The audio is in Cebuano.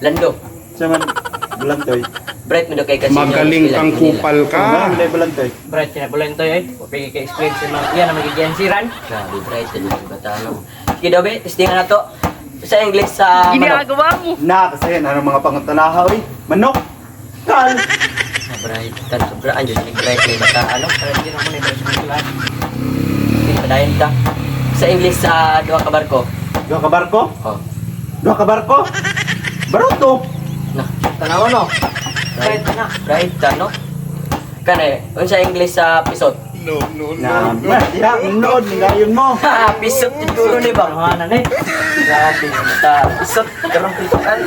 Lando. Sa man bulantoy. Bright mo daw kay kasi. Magaling kang kupal Ka. ka. Ano bulantoy? Bright kina bulantoy ay. Pwede ka explain sa mga yan ang magiging siran. Grabe, bright din yung bata, no? Sige daw, be, testingan na to. Sa English sa manok. Ginagawa mo. Na kasi ano mga pangutanaha oy. Manok. Kal. Ah, bright tan sobra anjo ni bright ni bata ano. Bright din ako ni bright sa lahat. Sige, padayon ta. Sa English sa duha ka barko. Duha ka barko? Oh. Duha ka barko? Baruto. Na, Tanawa no. bright Bright na. Bright ta, no? Kani, unsa English sa pisot? Na, ma, diha nood ningayon mo. Ha, pisot siguro ni ba? Ano na ni? Grabe, ta. Pisot, karong pisotan.